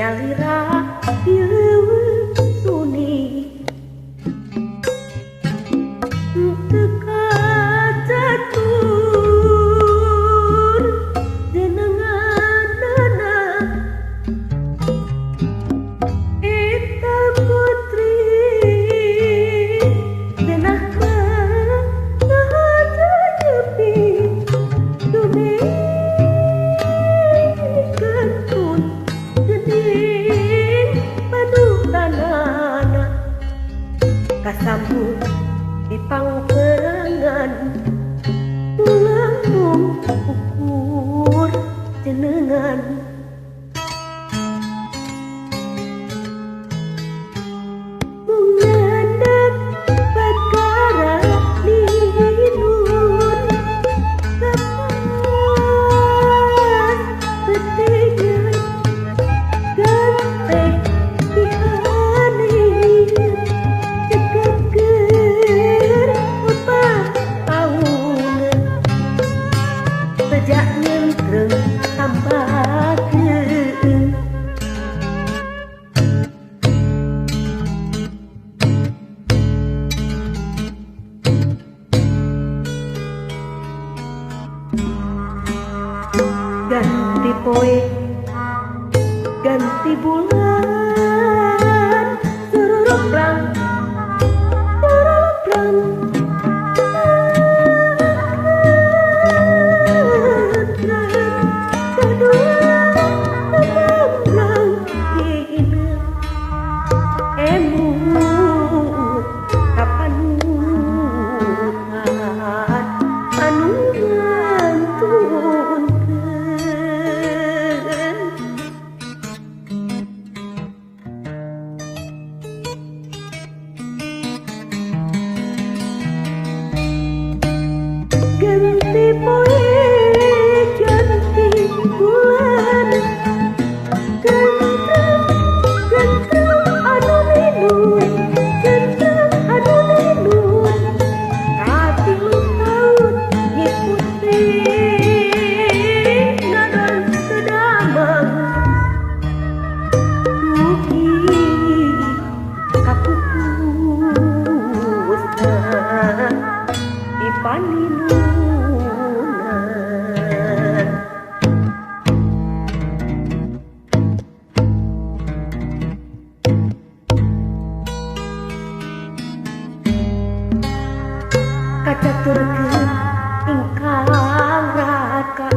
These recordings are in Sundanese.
Nyalira dileuweung suni teu kacatur jenenganana eta putri denah mah ngahaja nyepi dume kentun jeding padutanana kasambut di pangperengan tulang mung ukur jenengan. Mung nyandak perkara ninun kapan petingan ganteh pihanin cekap keur opat tahunan sejak nyengkreng tambakeun. Ganti poe ganti bulan sururuplang sururuplang kedua tumamblang dina emut kapanutan anu ngantunkeun. Ganti poe ganti bulan gentreng gentreng anu ninun gentreng anu ninun katilu taun Nyi Putri ngadon teu damang dugi ka pupusna di paninunan. Kacaturkeun ingkang raka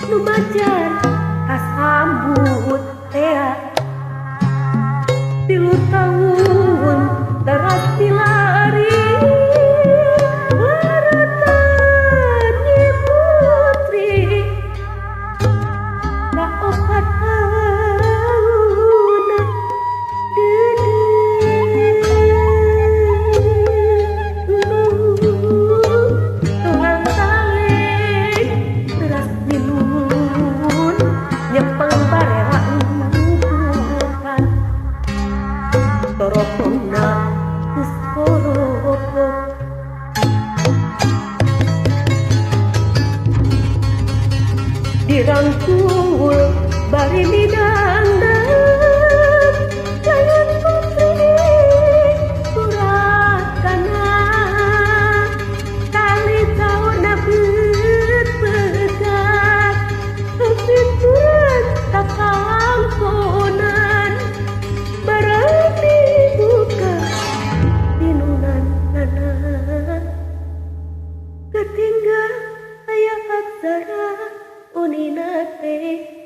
nu majar kasambut tea 3 tahun teras milari laratan Nyi Putri ka 4 tahunan tukang taling teras ninun nyepeng barera ukuran toropongna geus koroplok dirangkul bari midangdang layan putri suratana tali tauna beut pegat heupeut takangkonan barang dibuka tinunan nana ketinggal aya aksara unina teh.